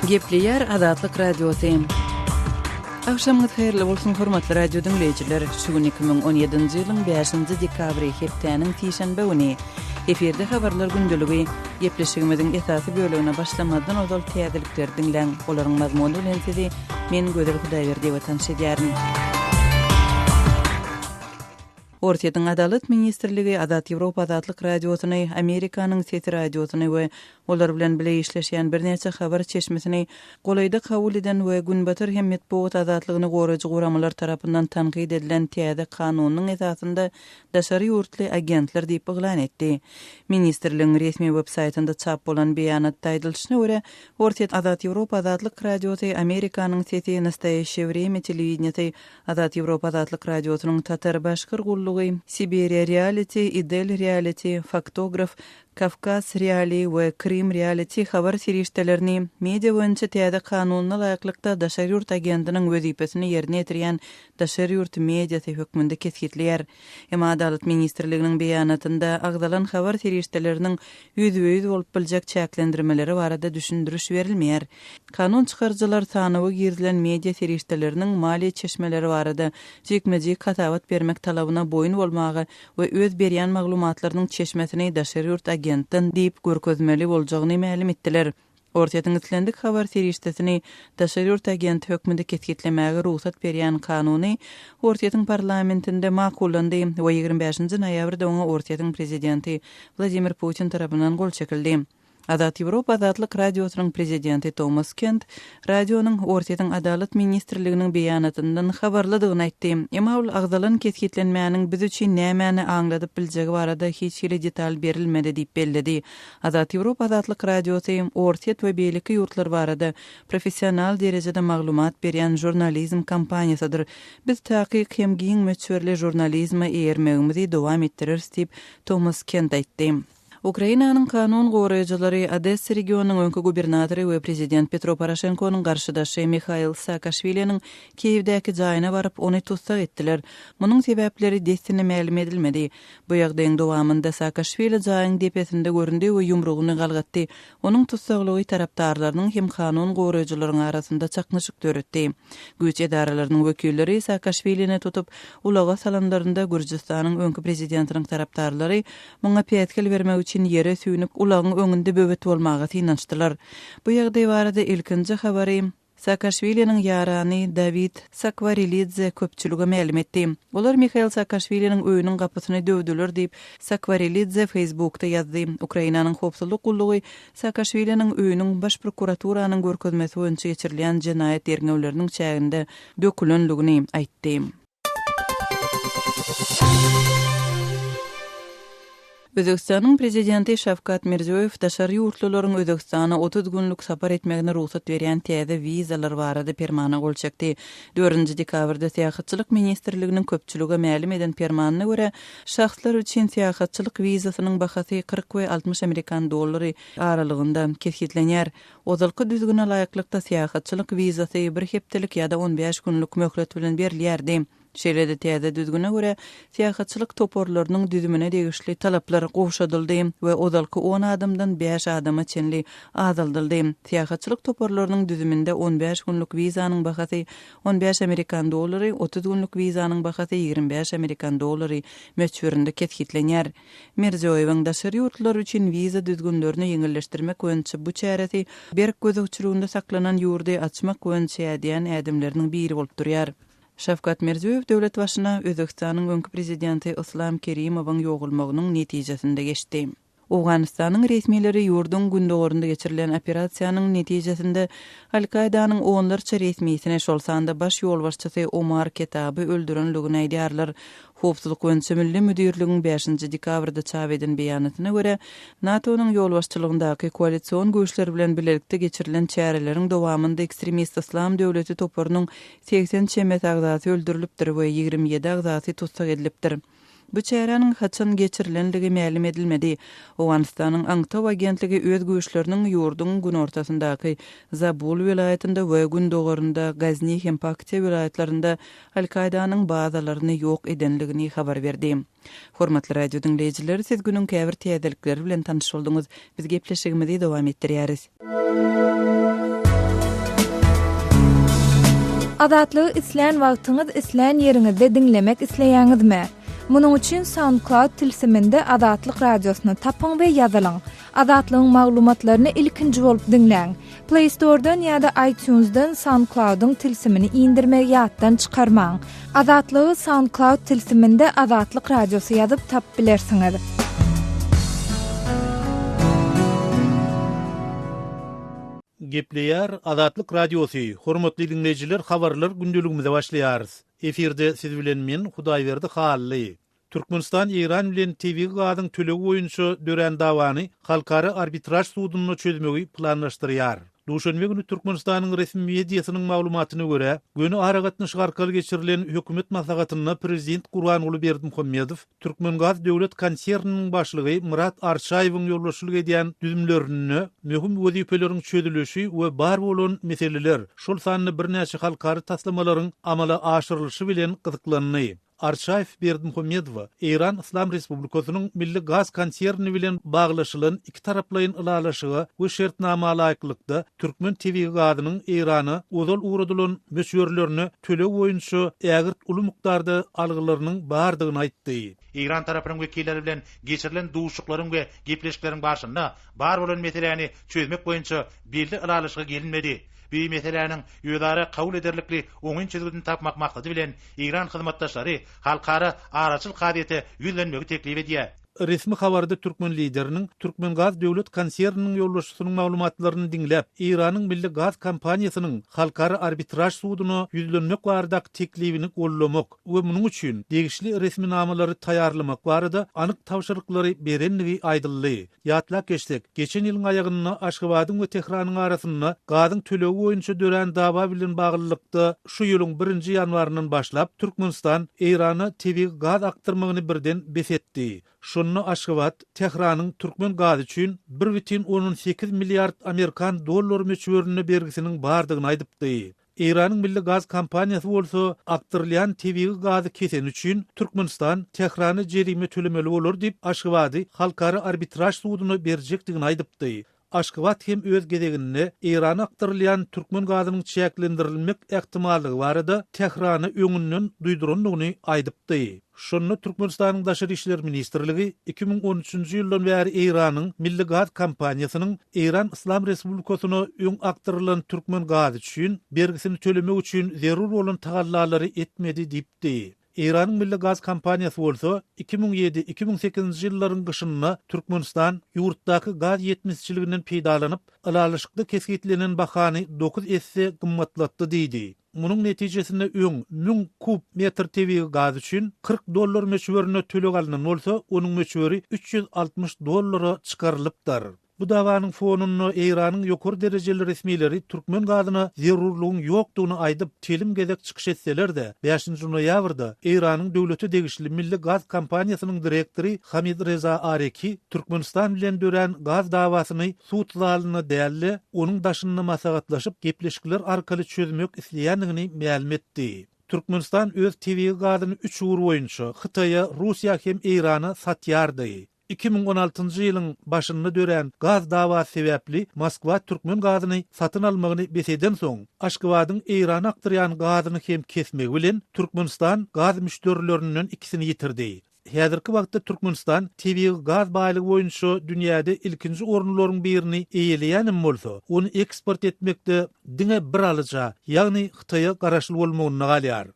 Gepleýär Azatlyk Radiosy. Agşamyňyz haýyrly bolsun, hormatly radio diňleýjiler! Şu gün 2017-nji ýylyň bäşinji dekabry, hepdäniň sişenbe güni. Efirde Habarlar gündeligi. Gepleşigimiziň esasy bölegine başlamazdan ozal täzelikleri diňläň. Olaryň mazmuny bilen sizi men Gözel Hudaýberdiýewa tanyş edýärin. Orsýetiň Adalat ministrligi Azat Ýewropa Azatlyk Radiosyny, Amerikanyň Sesi radiosyny we olar bilen bile işleşýän birnäçe habar çeşmesini golaýda kabul eden we Günbatar hem metbugat azatlygyny goraýjy guramalar tarapyndan tankyt edilen täze kanunyň esasynda daşary ýurtly agentler diýip yglan etdi. Ministrligiň resmi websaýtynda çap bolan beýanatda aýdylyşyna görä, Orsýet Azat Ýewropa Azatlyk Radiosy, Amerikanyň Sesi, Nastoýaşşeýe Wremýa telewideniýesi, Azat Ýewropa Azatlyk Radiosynyň Tatar-Başkyr gullugy, Siberiýa Reality, Idel Reality, Faktograf, Kawkaz Realii we Krym Reality habar serişdelerini media boýunça täze kanunyna laýyklykda daşary ýurt agentiniň wezipesini ýerine ýetirýän daşary ýurt mediasy hökmünde kesgitleýär. Emma Adalat ministrliginiň beýanatynda agzalan habar serişdeleriniň ýüzbe-ýüz bolup biljek çäklendirmeleri barada düşündiriş berilmeýär. Kanun çykaryjylar sanawa girizilen media serişdeleriniň maliýe çeşmeleri barada jikme-jik hasabat bermek talabyna boýun bolmaga we öz berýän maglumatlarynyň çeşmesini daşary ýurt agentden diýip görkezmeli boljagyny mälim etdiler. Orsýetiň islendik habar serişdesini daşary ýurt agenti hökmünde kesgitlemäge rugsat berýän kanuny Orsýetiň parlamentinde makullandy we 25-nji noýabrda oňa Orsýetiň prezidenti Wladimir Putin tarapyndan gol çekildi. Azat Ýewropa Azatlyk Radiosynyň prezidenti Tomas Kent radionyň Orsýetiň Adalat ministrliginiň beýanatyndan habarlydygyny aýtdy. Emma ol agzalan kesgitlenmäniň biz üçin nämäni aňladyp biljegi barada hiç hili detal berilmedi diýip belledi. Azat Ýewropa Azatlyk Radiosy Orsýet we beýleki ýurtlar barada professional derejede maglumat berýän žurnalizm kompaniýasydyr. Biz takyk hem giň möçberli žurnalizme eýermegimizi dowam etdireris diýip, Tomas Kent aýtdy. Ukrainanyň kanun goraýjylary Odessa regionynyň öňki gubernatory we prezident Petro Poroşenkonyň garşydaşy Mihail Saakaşwiliniň Kiýewdäki jaýyna baryp, ony tussag etdiler. Munuň sebäpleri dessine mälim edilmedi. Bu ýagdaýyň dowamynda Saakaşwili jaýyň depesinde göründi we ýumrugyny galgatdy. Onuň tussaglygy tarapdarlarynyň hem kanun goraýjylaryň arasynda çaknyşyk döretdi. Güýç edaralarynyň wekilleri Saakaşwilini tutup, ulaga salanlarynda Gürjüstanyň öňki prezidentiniň tarapdarlary Muňa päsgel bermek üçin ýere süýnüp, ulagyň öňünde böwet bolmaga synanyşdylar. Bu ýagdaý barada ilkinji habary Saakaşwiliniň ýarany Dawid Sakwarelidze köpçülige mälim etdi. Olar Mihail Saakaşwiliniň öýüniň gapysyny döwdüler diýip, Sakwarelidze Facebookda ýazdy. Ukrainanyň howpsuzlyk gullugy Saakaşwiliniň öýüniň Baş prokuraturanyň görkezmesi boýunça geçirilýän jenaýat derňewleriniň çäginde dökülendigini aýtdy. Özbegistanyň Prezidenti Şawkat Mirziýoýew daşary ýurtlularyň Özbegistana 30 günlük sapar etmegine rugsat berýän täze wizalar barada permana gol çekdi. Dördünji dekabrda Syýahatçylyk ministrliginiň köpçülige mälim eden permanyna görä, şahslar üçin syýahatçylyk wizasynyň bahasy 40 we 60 amerikan dollary aralygynda kesgitlenýär. Ozalky düzgüne laýyklykda syýahatçylyk wizasy bir hepdelik ýa-da on bäş günlük möhlet bilen berilýärdi. Şeýle-de täze düzgüne görä, syýahatçylyk toparlarynyň düzümine degişli talaplar gowşadyldy we ozalky on adamdan bäş adama çenli azaldyldy. Syýahatçylyk toparlarynyň düzüminde on bäş günlük wizanyň bahasy on bäş amerikan dollary, 30 günlük wizanyň bahasy 25 amerikan dollary möçberinde kesgitlenýär. Mirziýoýewiň daşary ýurtlular üçin wiza düzgünlerini ýeňilleşdirmek boýunça bu çäresi berk gözegçiliginde saklanan ýurdy açmak boýunça ädýän ädimleriniň biri bolup durýar. Şawkat Mirziýoýew döwlet başyna Özbegistanyň öňki prezidenti Yslam Kerimowyň ýogalmagynyň netijesinde geçdi. Owganystanyň resmileri ýurduň gündogarynda geçirilen operasiýanyň netijesinde Al-Kaýdanyň onlarça resmisini, şol sanda baş ýolbaşçysy Omar Ketaby öldürenligini aýdýarlar. Howpsuzlyk boýunça milli müdirligiň bäşinji dekabrda çap eden beýanatyna görä, NATO-nyň ýolbaşçylygyndaky koalision güýçler bilen bilelikde geçirilen çäreleriň dowamynda ekstremist Yslam döwleti toparynyň 80 çemesi agzasy öldürilipdir we 27 agzasy tussag edilipdir. Bu çäräniň haçan geçirilenligi mälim edilmedi. Owganystanyň aňtaw agentligi öz güýçleriniň ýurduň günortasyndaky Zabul welaýatynda we gündogarynda Gazni hem Paktiýa welaýatlarynda Al-Kaýdanyň bazalaryny ýok edenligini habar berdi. Hormatly radio diňleýjiler, siz günüň käbir täzelikleri bilen tanyş bolduňyz. Biz gepleşigimizi dowam etdirýäris. Azatlygy islän wagtyňyz, islän ýeriňizde diňlemek isleýäňizmi? Munuň üçin SoundCloud tilsiminde Azatlyk Radiosyny tapyň we ýazylyň. Azatlygyň maglumatlaryny ilkinji bolup diňläň. Play Store-dan ýa-da iTunes-dan SoundCloud-yň tilsimini indirmegi ýatdan çykarmaň. Azatlygy SoundCloud tilsiminde Azatlyk Radiosy ýazyp tapyp bilersiňiz. Gepleýär Azatlyk Radiosy, Hormatly diňleýjiler habarlar gündeligimize başlaýarys. Efirde siz bilen men Hudaýberdi Hally. Türkmenistan Eýran bilen tebigy gazyň tölegi boýunça dörän dawany Halkara arbitraž sudunda çözmegi planlaşdyrýar. Duşenbe güni Türkmenistanyň resmi mediasynyň maglumatyna görä, göni aragatnaşyk arkaly geçirilen hökümet maslahatynda prezident Gurbanguly Berdimuhamedow Türkmengaz döwlet konserniniň başlygy Myrat Arçaýewiň ýolbaşçylyk edýän düzümlerinde möhüm wezipeleriň çözülişi we bar bolan meseleler, şol sanda birnäçe halkara taslamalaryň amala aşyrylyşy bilen gyzyklandy. Arçaýew Berdimuhamedowa Eýran Yslam Respublikasynyň Milli gaz konserni bilen baglaşylan ikitaraplaýyn ylalaşyga we şertnama laýyklykda türkmen tebigy gazynyň Eýrana ozal ugradylan möçberlerine töleg boýunça ägirt uly mukdarda algylarynyň bardygyny aýtdy. Eýran tarapynyň wekilleri bilen geçirilen duşuşyklaryň we gepleşikleriň barşynda bar bolan meseläni çözmek boýunça belli ylalaşyga gelinmedi. Bu meseläniň özara kabul ederlikli oňyn çözgüdini tapmak maksady bilen eýran hyzmatdaşlary halkara araçyl kazyýete ýüzlenmegi teklip edýär. Resmi habarda türkmen Lideriniň Türkmengaz döwlet konserniniň ýolbaşçysynyň maglumatlaryny diňläp, Eýranyň Milli gaz kompaniýasynyň Halkara arbitraž suduna ýüzlenmek baradaky teklibini goldamak we munuň üçin degişli resminamalary taýýarlamak barada anyk tabşyryklary berendigi aýdyldy. Ýatlap geçsek, geçen ýylyň aýagynda Aşgabadyň we Tähranyň arasynda gazyň tölegi boýunça dörän dawa bilen baglylykda şu ýylyň birinji ýanwaryndan başlap Türkmenistan Eýrana tebigy gaz akdyrmagyny birden bes etdi. Şonda Aşgabat Tähranyň türkmen gazy üçin bir bütin ondan sekiz milliard amerikan dollary möçberinde bergisiniň bardygyny aýdypdy. Eýranyň Milli gaz kompaniýasy bolsa akdyrylýan tebigy gazy keseni üçin Türkmenistan Tährana jerime tölemeli bolar diýip, Aşgabady Halkara arbitraž suduna berjekdigini aýdypdy. Aşgabat hem öz gezeginde Eýrana akdyrylýan türkmen gazynyň çäklendirilmek ähtimallygy barada Tährana öňünden duýdurandygyny aýdypdy. Şonda Türkmenistanyň Daşary işler ministrligi 2013-nji ýyldan bäri Eýranyň Milli gaz kompaniýasynyň Eýran Yslam Respublikasyna öň akdyrylan türkmen gazy üçin bergisini tölemek üçin zerur bolan tagallalary etmedi diýipdi. Eýranyň Milli gaz kompaniýasy bolsa 2007, 2008-nji ýyllaryň gyşynda Türkmenistan ýurtdaky gaz ýetmezçiliginden peýdalanyp, ylalaşykda kesgitlenen bahany dokuz esse gymmatlatdy diýdi. Munuň netijesinde öň 1000 kub metr tebigy gaz üçin 40 dollar möçberinde töleg alnan bolsa, onuň möçberi 360 dollara çykarylypdyr. Bu dawanyň fonunda Eýranyň ýokary derejeli resmileri türkmen gazyna zerurlygyň ýokdugyny aýdyp, telim gezek çykyş etseler-de, bäşinji noýabrda Eýranyň döwlete degişli Milli gaz kompaniýasynyň direktory Hamid Reza Areki Türkmenistan bilen dörän gaz dawasyny sud zalynda däl-de, onuň daşynda maslahatlaşyp, gepleşikler arkaly çözmek isleýändigini mälim etdi. Türkmenistan öz tebigy gazyny üç ugur boýunça, Hytaýa, Russiýa hem Eýrana satýardy. 2016-njy ýylyň başynda dörän gaz dawasy sebäpli Moskwa türkmen gazyny satyn almagyny bes edensoň, Aşgabadyň Eýrana akdyrýan gazyny hem kesmegi bilen, Türkmenistan gaz müşderilerinden ikisini ýitirdi. Häzirki wagtda Türkmenistan tebigy gaz baýlygy boýunça dünýäde ilkinji orunlaryň birini eýeleýänem bolsa, ony eksport etmekde diňe bir alyja, ýagny Hytaýa garaşly bolmagynda galýar.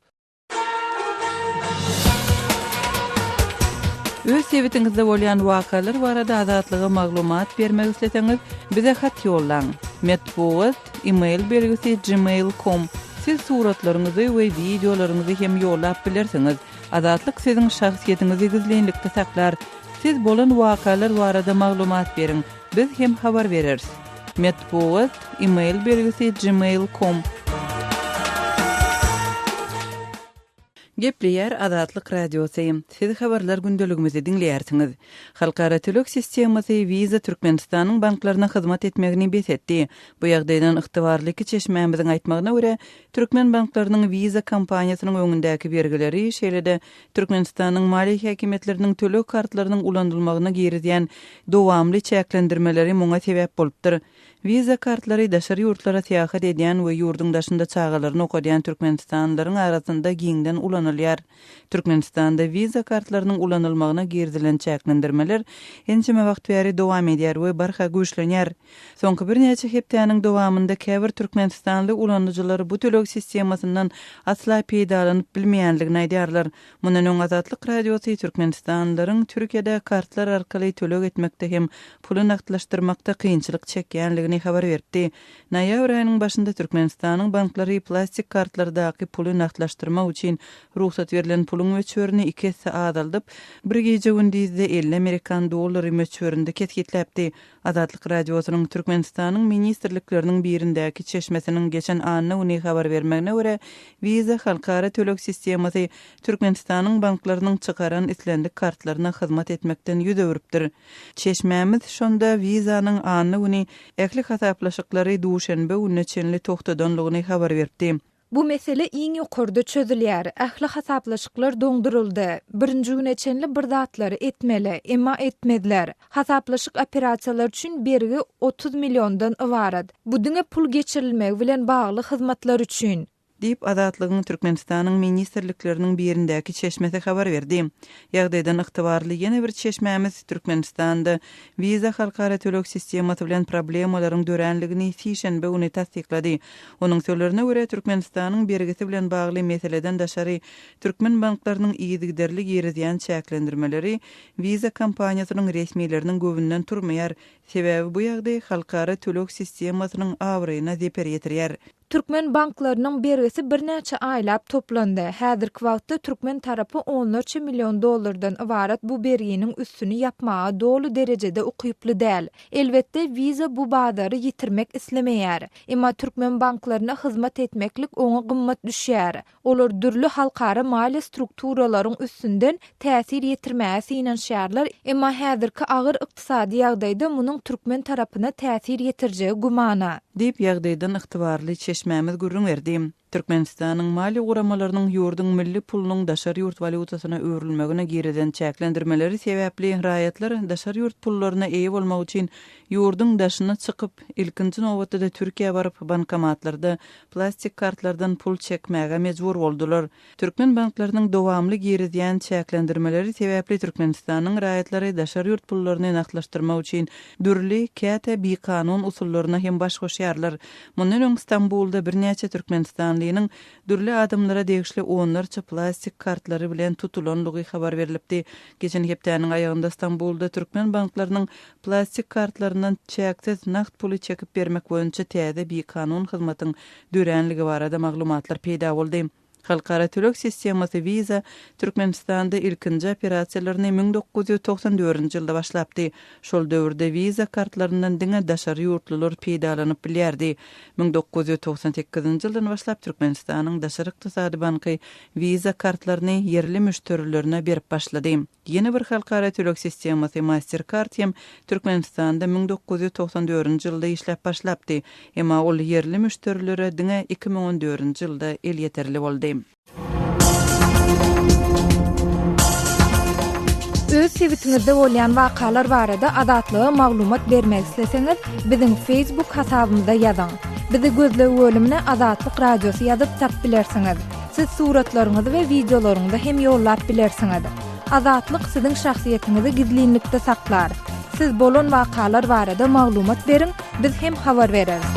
Öz sebitiňizde bolýan wakalar barada Azatlyga maglumat bermek isleseňiz, bize hat ýollaň. Metbugat, e-mail belgisi gmail com. Siz suratlaryňyzy we wideolaryňyzy hem ýollap bilersiňiz. Azatlyk siziň şahsyýetiňizi gizlinlikde saklar. Siz bolan wakalar barada maglumat beriň, biz hem habar bereris. Metbugat, e-mail belgisi gmail com. Gepleýär Azatlyk Radiosy. Siz habarlar gündeligimizi diňleýärsiňiz. Halkara töleg sistemasy Visa Türkmenistanyň banklaryna hyzmat etmegini bes etdi. Bu ýagdaýdan ygtybarly iki çeşmämiziň aýtmagyna görä, Türkmen banklarynyň Visa kompaniýasynyň öňündäki bergileri, şeýle-de Türkmenistanyň maliýe häkimiýetleriniň töleg kartlarynyň ulanylmagyna girizýän dowamly çäklendirmeleri muňa sebäp bolupdyr. Visa kartlary daşary ýurtlara syýahat edýän we ýurduň daşynda çagalaryny okadýan türkmenistanlylaryň arasynda giňden ulanylýar. Türkmenistanda Visa kartlarynyň ulanylmagyna girizilen çäklendirmeler ençeme wagt bäri dowam edýär we barha güýçlenýär. Soňky birnäçe hepdäniň dowamynda käbir türkmenistanly ulanyjylar bu töleg sistemasyndan asla peýdalanyp bilmeýändigini aýdýarlar. Mundan öň Azatlyk Radiosy türkmenistanlylaryň Türkiýede kartlar arkaly töleg etmekde hem puly nagtlaşdyrmakda kynçylyk çekýändigini habar beripdi. Noýabr aýynyň başynda Türkmenistanyň banklary plastik kartlardaky puly nagtlaşdyrmak üçin rugsat berlen puluň möçberini iki esse azaldyp, bir gije-gündizde 50 amerikan dollary möçberinde kesgitläpdi. Azatlyk Radiosynyň Türkmenistanyň ministrlikleriniň birindäki çeşmesiniň geçen anna güni habar bermegine görä, Visa halkara töleg sistemasy Türkmenistanyň banklarynyň çykaran islendik kartlaryna hyzmat etmekden ýüz öwrüpdir. Çeşmämiz şonda Visa-nyň anna güni ähli hasaplaşyklary duşenbe gününe çenli togtadanlygyny habar beripdi. Bu mesele iň ýokarda çözülýär. Ähli hasaplaşyklar doňduryldy. Birinji güne çenli bir zatlary etmeli, emma etmezler. Hasaplaşyk operasiýalary üçin bergi 30 milliondan ybarat. Bu diňe pul geçirilmegi bilen bagly hyzmatlar üçin. Diýip, Azatlygyň Türkmenistanyň ministrlikleriniň birindäki çeşmesi habar berdi. Ýagdaýdan ygtybarly ýene bir çeşmämiz Türkmenistanda Visa halkara töleg sistemasy bilen problemalaryň döränligini sişenbe güni tassyklady. Onuň sözlerine görä, Türkmenistanyň bergisi bilen bagly meseleden daşary, türkmen banklarynyň yzygiderli girizýän çäklendirmeleri Visa kompaniýasynyň resmileriniň göwnünden turmaýar, sebäbi bu ýagdaý halkara töleg sistemasynyň abraýyna zeper ýetirýär. Türkmen banklarynyň bergisi birnäçe aýlap toplandy. Häzirki wagtda türkmen tarapy onlarça million dollardan ybarat bu berginiň üstüni ýapmaga doly derejede ukyply däl. Elbetde, Visa bu bazary ýitirmek islemeýär. Emma türkmen banklaryna hyzmat etmeklik oňa gymmat düşýär. Olar dürli halkara maliýe strukturalaryň üstünden täsir ýetirmäge synanyşýarlar, emma häzirki agyr ykdysady ýagdaýda munuň türkmen tarapyna täsir ýetirjegi gümana. Diýip, ýagdaýdan ygtybarly çeşmämiz gürrüň berdi. Türkmenistanyň maliýe guramalarynyň ýurduň milli pulunyň daşary ýurt walýutasyna öwrülmegine girizen çäklendirmeleri sebäpli raýatlar daşary ýurt pullaryna eýe bolmak üçin ýurduň daşyna çykyp, ilkinji nobatda-da Türkiýä baryp, bankomatlarda plastik kartlardan pul çekmäge mejbur boldular. Türkmen banklarynyň dowamly girizýän çäklendirmeleri sebäpli Türkmenistanyň raýatlary daşary ýurt pullaryny nagtlaşdyrmak üçin dürli, käte bikanun usullaryna hem baş goşýarlar. Mundan öň Stambulda birnäçe türkmenistanlynyň dürli adamlara degişli onlarça plastik kartlary bilen tutulanlygy habar berlipdi. Geçen hepdäniň aýagynda Stambulda türkmen banklarynyň Plastik kartlaryndan çäksiz nagt puly çekip bermek boýunça täze bikanun hyzmatyň döränligi barada maglumatlar peýda boldy. Halkara töleg sistemasy Visa Türkmenistanda ilkinji operasiýalaryny 1994-nji ýylda başlapdy. Şol döwürde Visa kartlaryndan diňe daşary ýurtlular peýdalanyp bilýärdi. 1998-nji ýyldan başlap Türkmenistanyň Daşary ykdysady banky Visa kartlaryny ýerli müşderilerine berip başlady. Ýene bir halkara töleg sistemasy Mastercard hem Türkmenistanda 1994-nji ýylda işläp başlapdy. Emma ol ýerli müşderilere diňe 2014-nji ýylda elýeterli boldy. Öz sebitiňizde bolýan wakalar barada Azatlyga maglumat bermek isleseňiz, biziň Facebook hasabymyza ýazyň. Bizi gözleg bölümine Azatlyk Radiosy ýazyp tapyp bilersiňiz. Siz suratlaryňyzy we wideolaryňyzy hem ýollap bilersiňiz. Azatlyk siziň şahsyýetiňizi gizlinlikde saklar. Siz bolan wakalar barada maglumat beriň, biz hem habar bereris.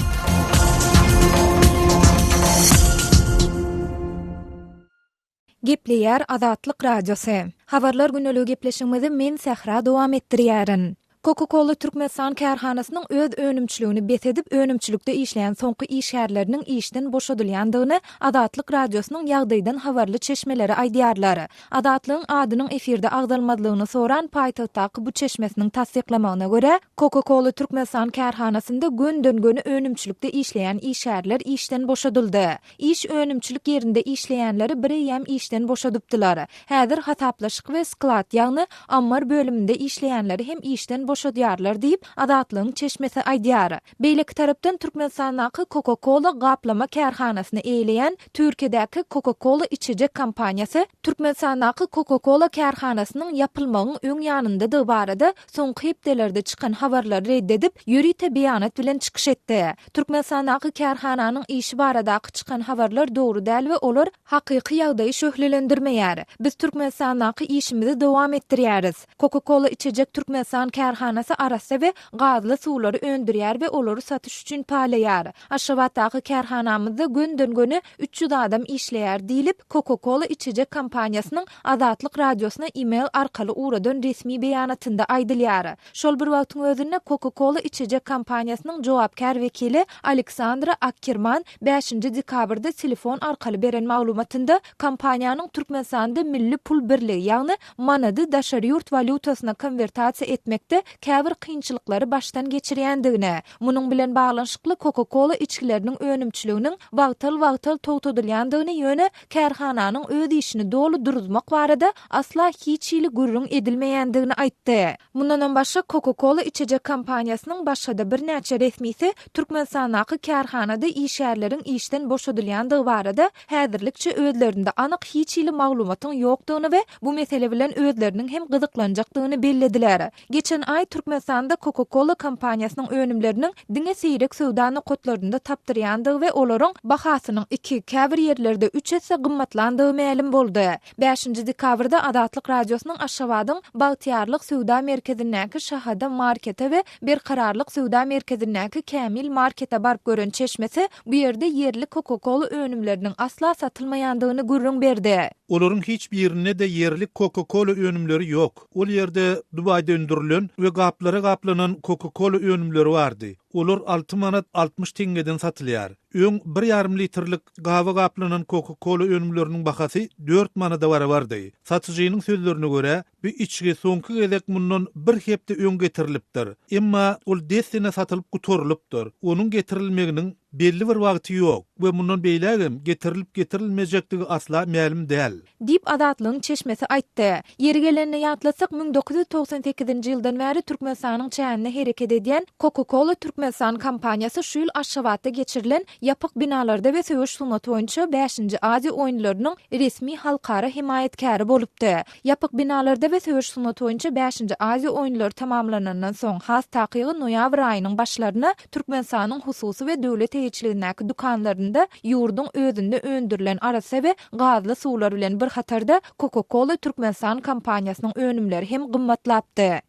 Gepleýär Azatlyk Radiosy. Habarlar güneligi gepleşigimizi men Sähra dowam etdirýärin. Coca-Cola Türkmenistan kärhanasynyň öz önümçiligini bes edip, önümçilikde işleýän soňky işgärleriniň işden boşadylýandygyny Azatlyk Radiosynyň ýagdaýdan habarly çeşmeleri aýdýarlar. Azatlygyň adynyň efirde agzalmazlygyny soran paýtagtdaky bu çeşmesiniň tassyklamagyna görä, Coca-Cola Türkmenistan kärhanasynda gönden-göni önümçilikde işleýän işgärler işden boşadyldy. Iş önümçilik ýerinde işleýänleri bireýýäm işden boşadypdylar. Häzir hasaplaşyk we sklad, ýagny ammar bölüminde işleýänleri hem işden boşadypdylar. boşadýarlar diýip, Azatlygyň çeşmesi aýdýar. Beýleki tarapdan, Türkmenistandaky Coca-Cola gaplama kärhanasyny eýeleýän Türkiýedäki Coca-Cola içejek kompaniýasy Türkmenistandaky Coca-Cola kärhanasynyň ýapylmagyň öň ýanyndadygy barada soňky hepdelerde çykan habarlary red edip, ýörite beýanat bilen çykyş etdi. Türkmenistandaky kärhananyň işi baradaky çykan habarlar dogry däl we olar hakyky ýagdaýy şöhlelendirmeýär. Biz Türkmenistandaky işimizi dowam etdirýäris. Coca-Cola içejek Türkmenistan kärhanasy arassa we gazly suwlary öndürýär we olary satyş üçin paýlaýar. Aşgabatdaky kärhanamyzda gönden-göni 300 adam işleýär diýlip, Coca-Cola içejek kompaniýasynyň Azatlyk Radiosyna e-mail arkaly ugradan resmi beýanatynda aýdylýar. Şol bir wagtyň özünde, Coca-Cola içejek kompaniýasynyň jogapkär wekili Aleksandra Akkerman bäşinji dekabrda telefon arkaly beren maglumatynda kompaniýanyň Türkmenistanda milli pul birligi, ýagny manady daşary ýurt walýutasyna konwertasiýa etmekde käbir kynçylyklary başdan geçirýändigini, munuň bilen baglanyşykly Coca-Cola içgileriniň önümçiliginiň wagtal-wagtal togtadylýandygyny ýöne kärhananyň öz işini doly duruzmak barada asla hiç hili gürrüň edilmeýändigini aýtdy. Mundanam başga Coca-Cola içejek kompaniýasynyň başga-da birnäçe resmisi Türkmenistandaky kärhanada işgärleriň işden boşadylýandygy barada häzirlikçe özlerinde anyk hiç hili maglumatyň ýokdugyny we bu mesele bilen özleriniň hem gyzyklanjakdygyny bellediler. Geçen aý Türkmenistanda Coca-Cola kompaniýasynyň önümleriniň diňe seýrek söwda nokatlarynda tapdyrýandygy we olaryň bahasynyň iki, käbir ýerlerde üç esse gymmatlandygy mälim boldy. Bäşinji dekabrda Azatlyk Radiosynyň Aşgabadyň Bagtyýarlyk söwda merkezindäki Şahada markete we Berkararlyk söwda merkezindäki Kämil markete baryp gören çeşmesi bu ýerde ýerli Coca-Cola önümleriniň asla satylmaýandygyny gürrüň berdi. Olaryň hiç birinde-de ýerli Coca-Cola önümleri ýok. Ol ýerde Dubaýda öndürilen we gaplara gaplanan Coca-Cola önümleri bardy. Olar alty manat 60 teňňeden satylýar. Öň bir ýarym litrlik gaba gaplanan Coca-Cola önümleriniň bahasy dört manada barabardy. Satyjynyň sözlerine görä, bu içgi soňky gezek mundan bir hepde öň getirilipdir. Emma ol dessine satylyp gutarylypdyr. Onuň getirilmeginiň belli bir wagty ýok we mundan beýlägem getirilip-getirilmejekdigi asla mälim däl. Diýip, Azatlygyň çeşmesi aýtdy. Ýeri gelende ýatlatsak, 1998-nji ýyldan bäri Türkmenistanyň çäginde hereket edýän Coca-Cola Türkmenistan kompaniýasy şu ýyl Aşgabatda geçirilen ýapyk binalarda we söweş sungaty boýunça bäşinji Aziýa oýunlarynyň resmi halkara hemaýatkäri bolupdy. Ýapyk binalarda we söweş sungaty boýunça bäşinji Aziýa oýunlary tamamlanandan soň, has takygy noýabr aýynyň başlaryna Türkmenistanyň hususy we döwlet eýeçiligindäki dükanlarynda ýurduň özünde öndürilen arassa we gazly suwlar bilen bir hatarda Coca-Cola Türkmenistan kompaniýasynyň önümleri hem gymmatlapdy.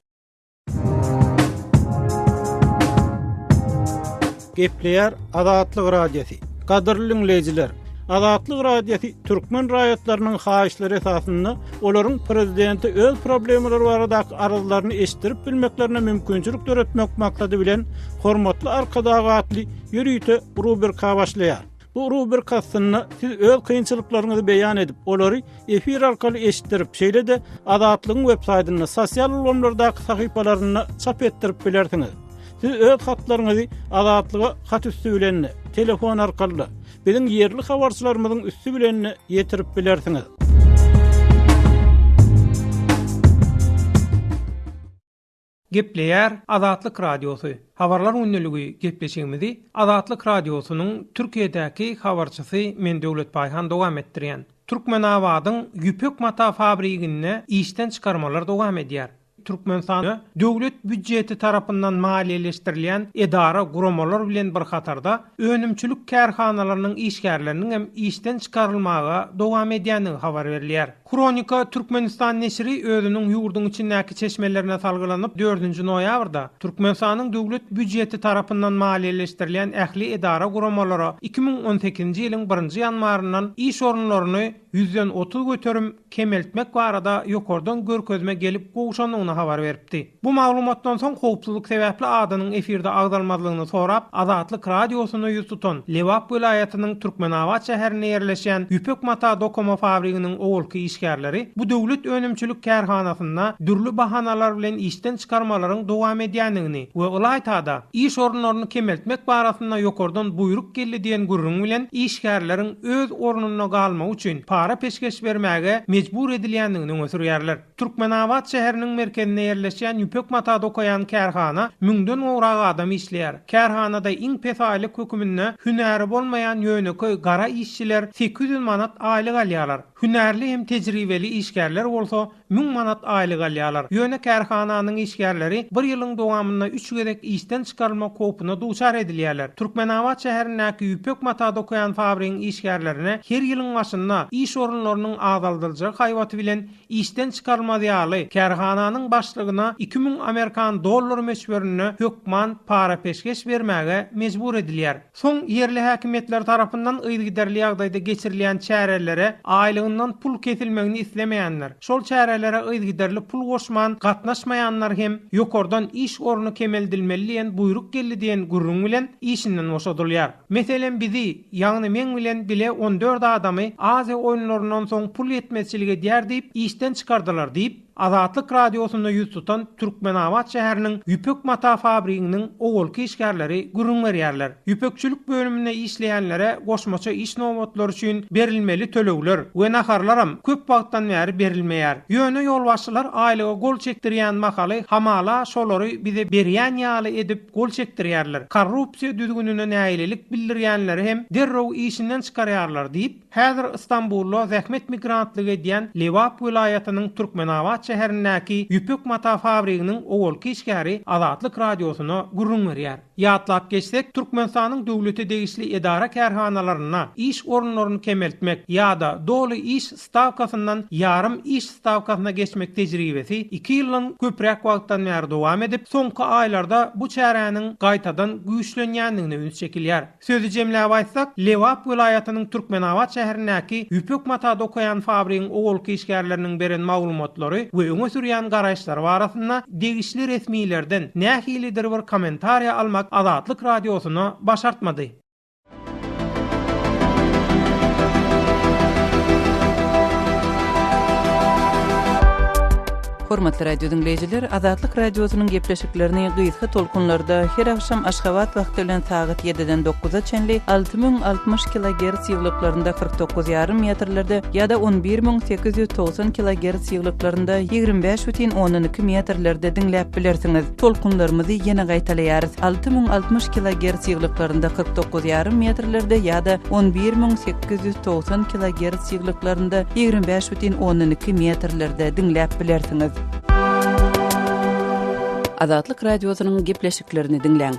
Gepleýär Azatlyk Radiosy. Gadyrly diňleýjiler! Azatlyk Radiosy türkmen raýatlarynyň haýyşlary esasynda olaryň prezidente öz problemalary baradaky arzlaryny eşitdirip bilmeklerine mümkinçilik döretmek maksady bilen Hormatly Arkadag atly ýörite rubrika başlaýar. Bu rubrika astynda siz öz kynçylyklaryňyzy beýan edip, olary efir arkaly eşitdirip, şeýle-de Azatlygyň web saýtynda, sosial ulgamlardaky sahypalarynda çap etdirip bilersiňiz. Siz öz hatlaryňyzy Azatlyga hat üsti bilen-de, telefon arkaly-da, biziň ýerli habarçylarymyzyň üsti bilen-de ýetirip bilersiňiz. Gepleýär Azatlyk Radiosy, Habarlar gündeligi gepleşigimizi Azatlyk Radiosynyň Türkiýedäki habarçysy men Döwlet Baýhan dowam etdirýän. Türkmenabadyň ýüpek mata fabriginde işden çykarmalar dowam edýär. Türkmenistanda döwlet býujeti tarapyndan maliýeleşdirilýän edara, guramalar bilen bir hatarda, önümçilik kärhanalarynyň işgärleriniň hem işden çykarylmaga dowam edýändigi habar berilýär. Hronika Türkmenistan neşiri özüniň ýurduň içindäki çeşmelerine salgylanyp, dördünji noýabrda Türkmenistanyň döwlet býujeti tarapyndan maliýeleşdirilýän ähli edara-guramalara 2018-nji ýylyň birinji ýanwaryndan iş orunlaryny ýüzden 30% kemeltmek barada ýokardan görkezme gelip gowşandygyny habar beripdi. Bu maglumatdan soň howpsuzlyk sebäpli adynyň efirde agzalmazlygyny sorap, Azatlyk Radiosyna ýüz tutan Lebap welaýatynyň Türkmenabat şäherinde ýerleşýän ýüpek mata dokama fabriginiň owalky işgärleri bu döwlet önümçilik kärhanasynda dürli bahanalar bilen işden çykarmalaryň dowam edýändigini we ylaýta-da, iş orunlaryny kemeltmek barasynda ýokardan buýruk geldi diýen gürrüň bilen işgärleriň öz ornunda galmagy üçin para-peşgeş bermäge mejbur edilýändigini öňe sürýärler. Türkmenabat şäheriniň merkezinde. merkezinde ýerleşýän ýüpek mata dokaýan kärhana müňden gowrak adam işleýär. Kärhanada iň pes aýlyk höküminde hünäri bolmaýan ýönekeý gara işçiler 800 manat aýlyk alýarlar. Hünärli hem tejribeli işgärler bolsa 1000 manat aýlyk alýarlar. Ýöne kärhananyň işgärleri bir ýylyň dowamynda üç gezek işden çykarylmak howpuna duçar edilýärler. Türkmenabat şäherindäki ýüpek mata dokaýan fabrigiň işgärlerine her ýylyň başynda iş orunlarynyň azaldyljagy haýbaty bilen işden çykarylmaz ýaly, kärhananyň başlygyna 2000 amerikan dollary möçberinde hökman para-peşgeş bermäge mejbur edilýär. Soň ýerli häkimiýetler tarapyndan yzygiderli ýagdaýda geçirilýän çärelere aýlygyndan pul kesilmegini islemeýänler, şol çärelere yzygiderli pul goşman gatnaşmaýanlar hem ýokardan iş orny kemeldilmeli diýen buýruk geldi diýen gürrüň bilen işinden boşadylýar. Meselem bizi, ýagny meň bilen bile on dört adamy Aziýa oýunlaryndan soň pul ýetmezçilik edýär diýip işden çykardylar diýip, Azatlyk Radiosynda ýüz tutan Türkmenabat şäheriniň ýüpek mata fabriginiň owalky işgärleri gürrüň berýärler. Ýüpekçilik bölüminde işleýänlere goşmaça iş nobatlary üçin berilmeli tölegler we naharlaram köp wagtdan bäri berilmeýär. Ýöne ýolbaşçylar aýlyga gol çekdirýän mahaly hamala şolary bize berýän ýaly edip gol çekdirýärler. Korrupsiýa düzgünine nägilelik bildirýänleri hem derrew işinden çykarýarlar diýip, Häzir Stambulda zähmet migrantlygy edýän Lebap welaýatynyň Türkmenabat şäherindäki ýüpek mata fabriginiň owalky işgäri Azatlyk Radiosyna gürrüň berýär. Ýatlap geçsek, Türkmenistanyň döwlete degişli edara-kärhanalarynda iş orunlaryny kemeltmek ýa-da doly iş stawkasyndan ýarym iş stawkasyna geçmek tejribesi iki ýyldan köpräk wagtdan bäri dowam edip, soňky aýlarda bu çäräniň gaýtadan güýçlenýändigine üns çekilýär. Sözi jemläp aýtsak, Lebap welaýatynyň Türkmenabat şäherindäki ýüpek mata dokaýan fabrigiň owalky işgärleriniň beren maglumatlary we öňe sürýän garaýyşlary barasynda degişli resmilerden nähilidir bir kommentariýa almak Azatlyk Radiosyna başartmady. Hormatly radio diňleýjiler, Azatlyk Radiosynyň gepleşiklerini gysga tolkunlarda her agşam Aşgabat wagty bilen sagat ýediden dokuza çenli 6060 kilogerts ýyglyklarynda 49 ýarym metrlerde ýa-da 11890 kilogerts ýyglyklarynda 25 bütin ondan iki metrlerde diňläp bilersiňiz. Tolkunlarymyzy ýene gaýtalaýarys, 6060 kilogerts ýyglyklarynda 49 ýarym metrlerde ýa-da 11890 kilogerts ýyglyklarynda 25 bütin ondan iki metrlerde diňläp bilersiňiz. Azatlyk Radiosynyň gepleşiklerini diňläň.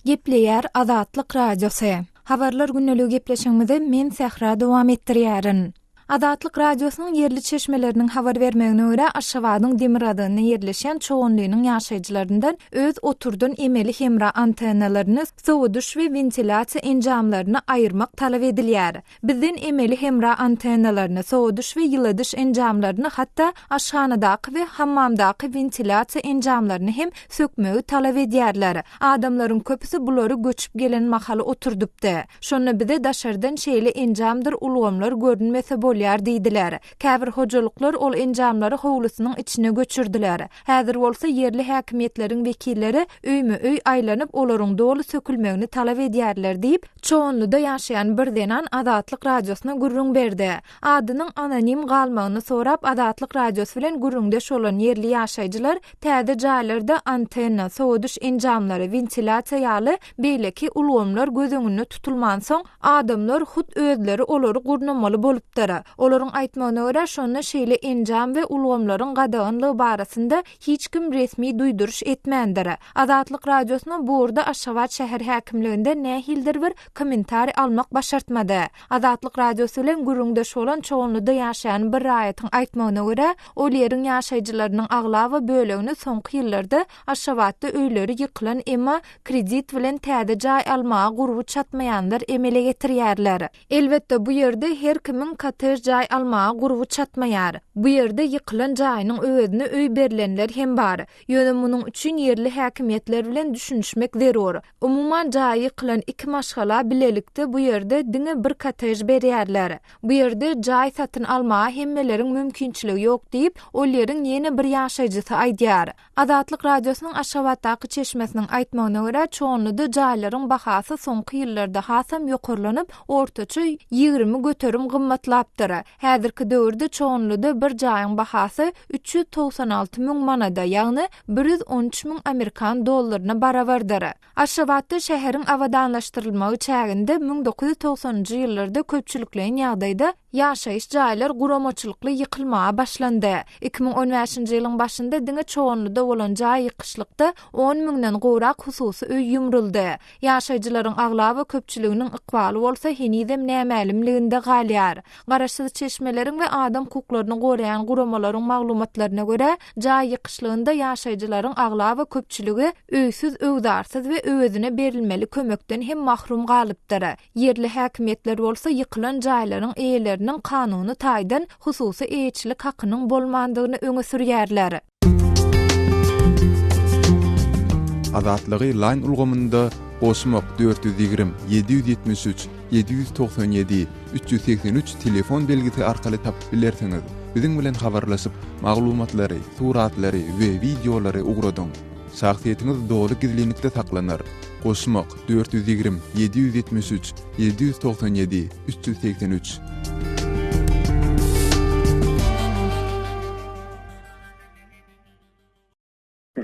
Gepleýär Azatlyk Radiosy. Habarlar gündeligi gepleşigimizi men Sähra dowam etdirýärin. Azatlyk Radiosynyň ýerli çeşmeleriniň habar bermegine görä, Aşgabadyň demirgazygynda ýerleşýän Çoganlynyň ýaşaýjylaryndan öz oturdan emeli hemra antennalaryny, sowadyş we wentilýasiýa enjamlaryny aýyrmak talap edilýär. Bizden emeli hemra antennalaryny, sowadyş we ýyladyş enjamlaryny, hatda aşhanadaky we hammamdaky wentilýasiýa enjamlaryny hem sökmegi talap edýärler. Adamlaryň köpüsi bulary göçüp gelen mahaly oturdypdy. Şonda bize daşardan şeýle enjamdyr ulgamlar görünmese bolýar diýdiler. Käbir hojalyklar ol enjamlary howlusynyň içine göçürdiler. Häzir bolsa ýerli häkimiýetleriň wekilleri öýme-öý aýlanyp, olaryň doly sökülmegini talap edýärler diýip, Çoganlyda ýaşaýan bir zenan Azatlyk Radiosyna gürrüň berdi. Adynyň anonim galmagyny sorap, Azatlyk Radiosy bilen gürrüňdeş bolan ýerli ýaşaýjylar täze jaýlarda antenna, sowadyş enjamlary, wentilýasiýa ýaly beýleki ulgamlar göz öňünde tutulmansoň, adamlar hut özleri olary gurnamaly bolupdyr. Olaryň aýtmagyna görä, şonda şeýle enjam we ulgamlaryň gadaganlygy barasynda hiç kim resmi duýduryş etmändir. Azatlyk Radiosyna bu ugurda Aşgabat şäher häkimliginden nähilidir bir kommentariý almak başartmady. Azatlyk Radiosy bilen gürrüňdeş bolan Çoganlyda ýaşaýan bir raýatyň aýtmagyna görä, ol ýeriň ýaşaýjylarynyň aglaba bölegini soňky ýyllarda Aşgabatda öýleri ýykylan, emma kredit bilen täze jaý almaga gurby çatmaýanlar emele getirýärler. Elbetde, bu ýerde her kimiň kottej jaý almaga gurby çatmaýar. Bu ýerde ýykylan jaýynyň öwezine öý berlenler hem bar. Ýöne munuň üçin ýerli häkimiýetler bilen düşünişmek zerur. Umuman, jaýy ýykylan iki maşgala bilelikde bu ýerde diňe bir kottej berýärler. Bu ýerde jaý satyn almaga hemmeleriň mümkinçiligi ýok diýip, ol ýeriň ýene bir ýaşaýjysy aýdýar. Azatlyk Radiosynyň Aşgabatdaky çeşmesiniň aýtmagyna görä, Çoganlyda jaýlaryň bahasy soňky ýyllarda hasam ýokarlanyp, ortaça 20% gymmatlapdyr. Häzirki döwürde Çoganlyda bir jaýyň bahasy 396 müň manada, ýagny 113 müň amerikan dollaryna barabardyr. Aşgabatda şäheriň abadanlaşdyrylmagy çäginde 1990-njy ýyllarda köpçülikleýin ýagdaýda ýaşaýyş jaýlar guramaçylykly ýykylmaga başlandy. 2015-nji ýylyň başynda diňe Çoganlyda bolan jaý ýykyşlykda on müňden gowrak hususy öý ýumruldy. Ýaşaýjylaryň aglaba köpçüliginiň ykbaly bolsa henizem nämälimliginde galýar. Garaşsyz çeşmeleriň we adam hukuklaryny goraýan guramalaryň maglumatlaryna görä, jaý ýykyşlygynda ýaşaýjylaryň aglaba köpçüligi öýsüz-öwzarsyz we öwezine berilmeli kömekden hem mahrum galypdyr. Ýerli häkimiýetler bolsa ýykylan jaýlaryň eýeleriniň kanuny taýdan hususy eýeçilik hakynyň bolmandygyny öňe sürýärler. Azatlygy Line ulgamynda goşmak 420 773 797 383 telefon belgisi arkaly tapyp bilersiňiz. Biziň bilen habarlaşyp, maglumatlary, suratlary we wideolary ugradyň. Şahsyýetiňiz doly gizlinlikde saklanar. Goşmak 420 773 797 383.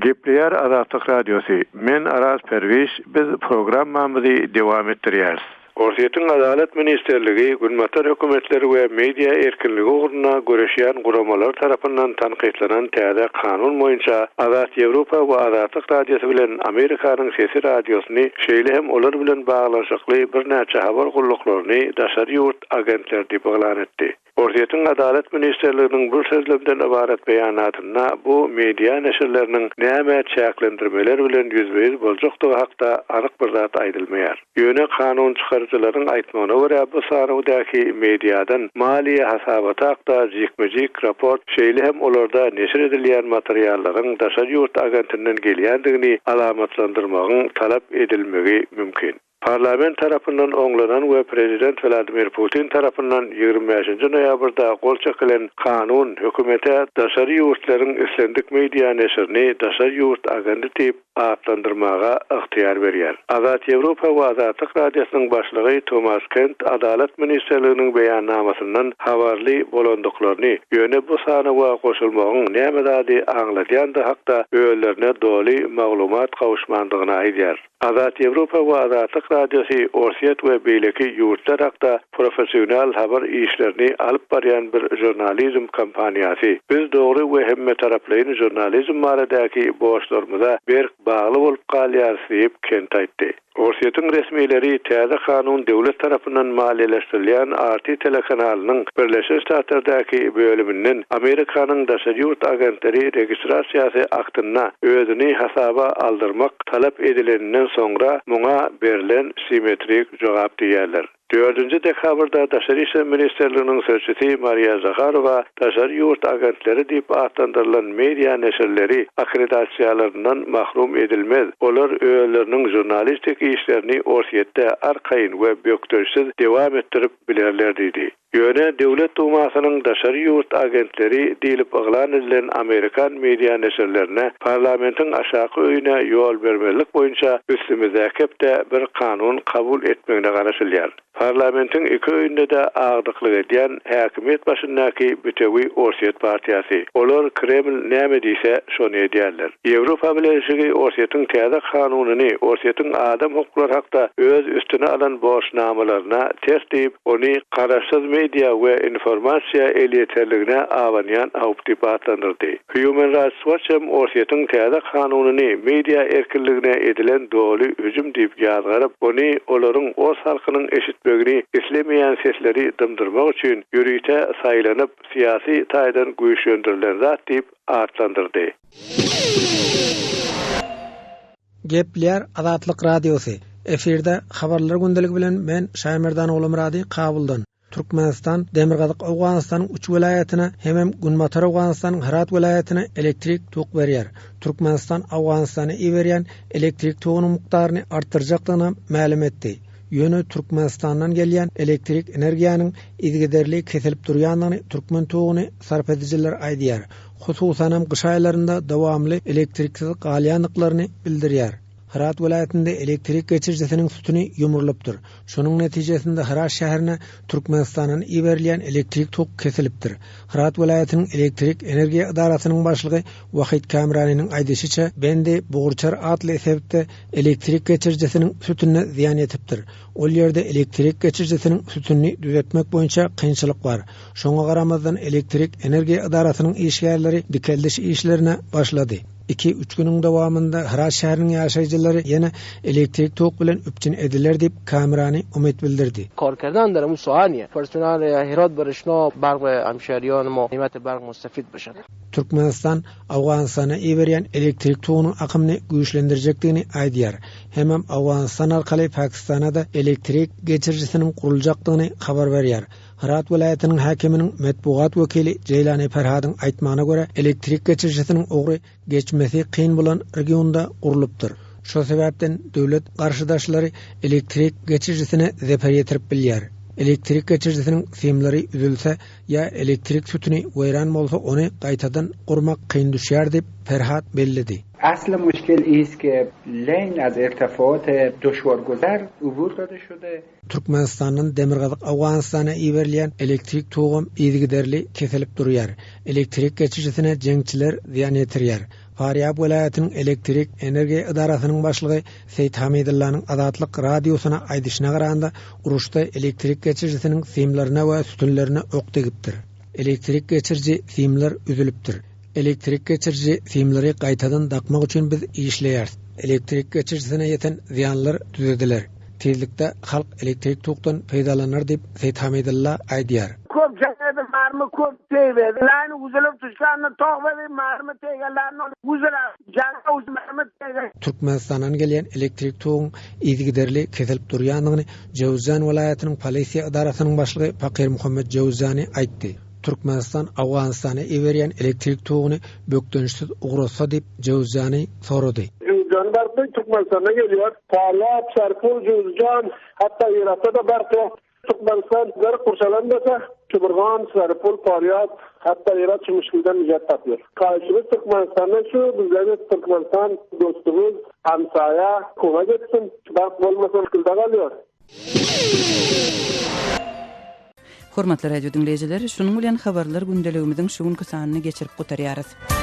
Gepleýär Azatlyk Radiosy, Men Araz Perwiş, biz programmamyzy dowam etdirýäris. Orsýetiň Adalat ministrligi günbatar hökümetleri we media erkinligi ugrunda göreşýän guramalar tarapyndan tankytlanan täze kanun boýunça Azat Ýewropa we Azatlyk Radiosy bilen Amerikanyň Sesi radiosyny, şeýle hem olar bilen baglanyşykly birnäçe habar gulluklaryny daşary ýurt agentleri diýip yglan etdi. Orsýetiň Adalat ministrliginiň bir sözlemden ybarat beýanatynda bu media neşirleriniň nämä çäklendirmeler bilen ýüzbe-ýüz boljakdygy hakda anyk bir zat aýdylmaýar. Ýöne kanun çykaryjylaryň aýtmagyna görä, bu sanawdaky mediadan maliýe hasabaty hakda jikme-jik raport, şeýle hem olarda neşir edilýän materiallaryň daşary ýurt agentinden gelýändigini alamatlandyrmagyň talap edilmegi mümkin. Parlament tarapyndan oňlanan we prezident Wladimir Putin tarapyndan 25-nji noýabrda gol çekilen kanun hökümete daşary ýurtlaryň islendik media neşirini daşary ýurt agenti diýip atlandyrmaga ygtyýar berýär. Azat Ýewropa we Azatlyk Radiosynyň başlygy Tomas Kent Adalat ministrliginiň beýannamasyndan habarly bolandyklaryny, ýöne bu sanawa goşulmagyň näme zady aňladýandygy hakda özlerine doly maglumat gowuşmandygyny aýdýar. Azat Ýewropa we Azatlyk Radiosy Orsýet we beýleki ýurtlar hakda professional habar işlerini alyp barýan bir žurnalizm kompaniýasy. Biz dogry we hemmetaraplaýyn žurnalizm baradaky borçlarymyza berk bagly bolup galýarys diýip, Kent aýtdy. Orsýetiň resmileri täze kanun döwlet tarapyndan maliýeleşdirilýän RT telekanalynyň Birleşen Ştatlardaky bölüminden Amerikanyň daşary ýurt agentleri registrasiýasy aktynda özüni hasaba aldyrmak talap edileninden soňra muňa berlen simmetrik jogap diýýärler. Dördünji dekabrda Daşary işler ministrliginiň sözçüsi Mariýa Zaharowa daşary ýurt agentleri diýip atlandyrylan media neşirleri akkreditasiýalaryndan mahrum edilmez, olar özleriniň žurnalistik işlerini Orsýetde arkaýyn we bökdençsiz dewam etdirip bilerler diýdi. Ýöne Döwlet Dumasynyň daşary ýurt agentleri diýlip yglan edilen amerikan media neşirlerine parlamentiň aşaky öýüne ýol bermezlik boýunça üstümizdäki hepde bir kanun kabul etmegine garaşylýar. Parlamentiň iki öýünde-de agdyklyk edýän häkimiýet başyndaky Bütewi Orsýet partiýasy. Olar Kreml näme diýse, şony edýärler. Ýewropa Bileleşigi Orsýetiň täze kanunyny Orsýetiň adam hukuklary hakda öz üstüne alan borçnamalaryna ters diýip, ony garaşsyz media we informasiýa elýeterligine abanýan howp diýip atlandyrdy. Human Rights Watch hem Orsýetiň täze kanunyny media erkinligine edilen doly hüjüm diýip ýazgaryp, ony olaryň ors halkynyň eşitmegini islemeýän sesleri dymdyrmak üçin ýörite saýlanyp, syýasy taýdan güýçlendirilen zat diýip atlandyrdy. Gepleýär Azatlyk Radiosy. Efirde Habarlar gündeligi bilen men Şaýmerdan Ogulmyrady Kabuldan. Türkmenistan Demirgazyk Owganystanyň üç welaýatyna hemem Günbatar Owganystanyň Hyrat welaýatyna elektrik tok berýär. Türkmenistan Owganystana iberýän elektrik togunyň mukdaryny artdyrjakdygyny mälim etdi. Ýöne Türkmenistandan gelýän elektrik energiýanyň yzygiderli kesilip durýandygyny türkmen toguny sarp edijiler aýdýar. hususanam gyş aýlarynda dowamly elektriksiz galýandyklaryny bildirýär. Hyrat welaýatynda elektrik geçirijisiniň sütüni ýumrulypdyr. Şonuň netijesinde Hyrat şäherine Türkmenistandan iberilýän elektrik tok kesilipdir. Hyrat welaýatynyň elektrik energiýa edarasynyň başlygy Wahid Kamraniniň aýdyşyça, Bendi Bugurçar atly sebitde elektrik geçirijisiniň sütünine zyýan ýetipdir. Ol ýerde elektrik geçirijisiniň sütünini düzetmek boýunça kynçylyk bar. Şoňa garamazdan elektrik energiýa edarasynyň işgärleri dikeldiş işlerine başlady. Iki-üç günüň dowamynda Hyrat şäheriniň ýaşaýjylary ýene elektrik tok bilen üpjün ediler diýip, Kamrani umyt bildirdi. Kar kerdan der amu soaniye personal Herat berişna barq hemşehriyan ma nimet barq mustefid bişen. Türkmenistan Owganystana iberýän elektrik togunyň akymyny güýçlendirjekdigini aýdýar. Hemem Owganystan arkaly Pakistana-da elektrik geçirijisiniň guruljakdygyny habar berýär. Hyrat welaýatynyň häkiminiň metbugat wekili Jeýlani Ferhadyň aýtmagyna görä, elektrik geçirijisiniň ugry geçmesi kyn bolan regionda gurlupdyr. Şol sebäpden döwlet garşydaşlary elektrik geçirijisine zeper ýetirip bilýär. Elektrik geçirijisiniň simleri üzülse ýa elektrik sütüni weýran bolsa ony gaýtadan gurmak kyn düşýär diýip, Ferhat belledi. Asl muşkil ist ke leyn az irtifaat duşwarguzar ubur dade şude. Türkmenistandan Demirgazyk Owganystana iberilýän elektrik togam yzygiderli kesilip durýar. Elektrik geçirijisine jeňçiler zyýan ýetirýär. Farýab welaýatynyň elektrik energiýa edarasynyň başlygy Seýit Hamidullanyň Azatlyk Radiosyna aýdyşyna garanda, uruşda elektrik geçirijisiniň simlerine we sütünlerine ok degipdir. Elektrik geçiriji simler üzülipdir. Elektrik geçiriji simleri gaýtadan dakmak üçin biz işleýäris. Elektrik geçirijisine ýeten zyýanlar düzediler. Tizlikde halk elektrik tokdan peýdalanar diýip, Seýit Hamidulla aýdýar. Köp jaýda marmy köp tegmedi. Laýny uzulup düşgände tok berip marmy tegenlerini ol uzula jaňa uz marmy tegen. Türkmenistandan gelýän elektrik toguň yzygiderli kesilip durýandygyny Jöwüzjan welaýatynyň polisiýa edarasynyň başlygy Fakir Muhammet Jöwüzjani aýtdy. Türkmenistan Owganystana iberýän elektrik toguny bökdençsiz ugratsa diýip, Jöwüzjani sorady. Jöwüzjani bardy, Türkmenistana gelýär. Farap, Sarpul, Jöwüzjan, hatda Yrakda-da bark ýok. Türkmenistan berk gurşalan bolsa, Tübürgan, Sarpul, Farýab, hatda Yrak şu müşgilden nijat tapýar. Haýyşymyz Türkmenistandan şu, bizlere Türkmenistan dostumyz, hemsaýa, kömek etsin. Bark bolmasa müşgilde galýar. Hormatly radio diňleýjiler, şunuň bilen habarlar gündeligimiziň şu günki sanyny geçirip gutarýarys.